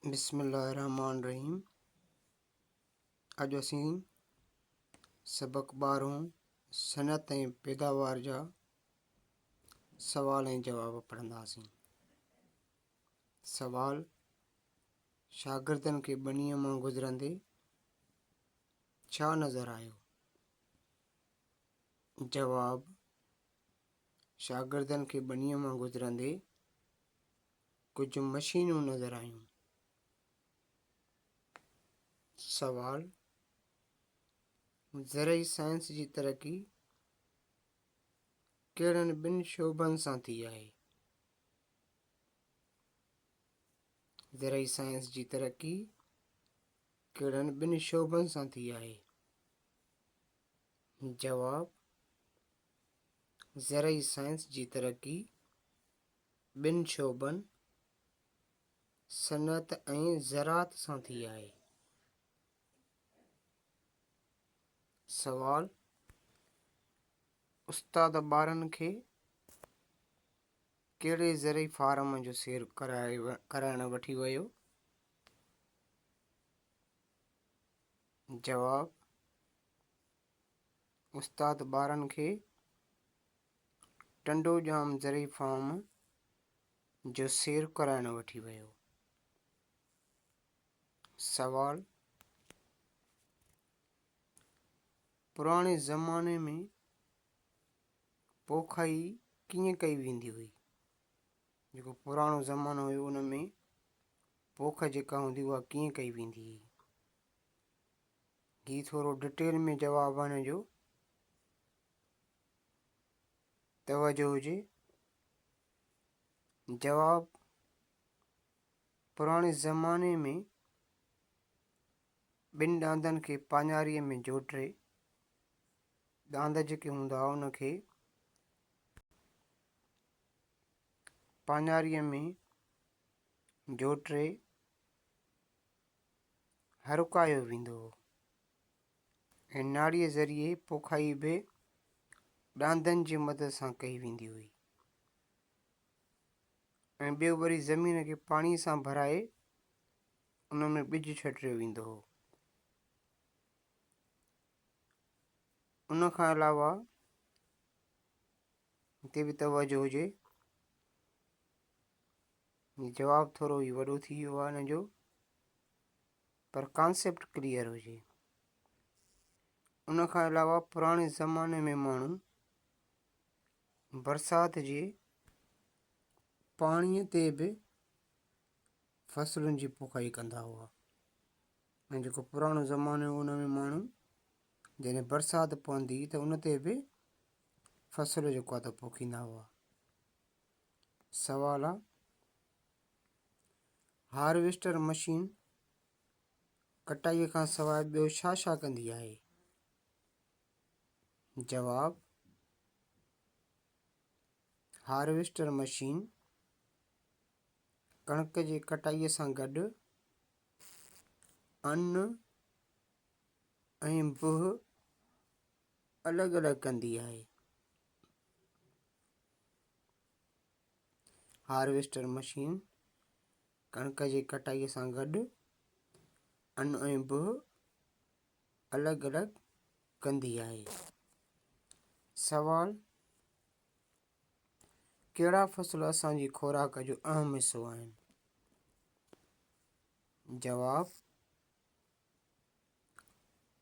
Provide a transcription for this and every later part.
بسم الله الرحمٰن الرحيم اڄ اسين سبق ٻارهون صنعت ۽ پيداوار جا سوال ۽ جواب پڙهنداسين. سوال، شاگردن کي ٻنيء مان گذرندي ڇا نظر آيو؟ جواب، شاگردن کي ٻنيء مان گذرندي ڪجهه مشينون نظر آيون. سوال، زرعي سائنس جي ترقي ڪهڙن ٻن شعبن سان ٿي آهي؟ زرعي سائنس جي ترقي ڪهڙن ٻن شعبن سان ٿي آهي؟ جواب، زرعي سائنس جي ترقي ٻن شعبن صنعت ۽ زراعت سان ٿي آهي. سوال، استاد ٻارن کي ڪهڙي زرعي فارم جو سير ڪرائڻ وٺي ويو؟ جواب، استاد ٻارن کي ٽنڊو ڄام زرعي فارم جو سير ڪرائڻ وٺي ويو. سوال، پراڻي زماني ۾ پوکائي ڪيئن ڪئي ويندي هئي؟ جيڪو پراڻو زمانو هيو ان ۾ پوک جيڪا هوندي اها ڪيئن ڪئي ويندي هئي؟ هي ٿورو ڊٽيل ۾ جواب آهي هن جو. توجه هجي. جواب، پراڻي زماني ۾ ٻن ڏاندن کي پاڃاريء ۾ جوٽي، ڏاند جيڪي هوندا هئا ان کي پاڃاريء ۾ جوٽي هرڪايو ويندو هو. ۽ ناڙيء ذريعي پوکائي به ڏاندن جي مدد سان ڪئي ويندي هئي ۽ ٻيو وري زمين کي پاڻي سان ڀرائي ان ۾ ٻج ڇٽريو ويندو هو. ان کان علاوه هتي به توجه هجي جواب ٿورو ئي وڏو ٿي ويو آهي ان جو پر ڪانسيپٽ ڪليئر هجي. ان کان علاوه پراڻي زماني ۾ ماڻهو برسات جي پاڻي تي به فصلن جي پوکائي ڪندا هئا ۽ جيڪو پراڻو زمانو هو ان ۾ ماڻهو جڏهن برسات پوندي ته ان تي به فصل جيڪو آهي ته پوکيندا هئا. سوال آ هارويسٽر مشين ڪٽائيء کان سواء ٻيو ڇا ڇا ڪندي آهي؟ جواب، هارويسٽر مشين ڪڻڪ جي ڪٽائيء سان گڏ ان ۽ بهه الڳ الڳ ڪندي آهي. هارويسٽر مشين ڪڻڪ جي ڪٽائي سان گڏ ان ۽ بهه الڳ الڳ ڪندي آهي. سوال، ڪهڙا فصل اسان جي خوراڪ جو اهم حصو آهن؟ جواب،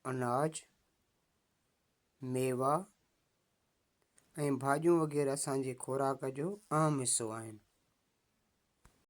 اناج، ميوا ۽ ڀاڄيون وغيره اسان جي خوراڪ جو اهم حصو آهن.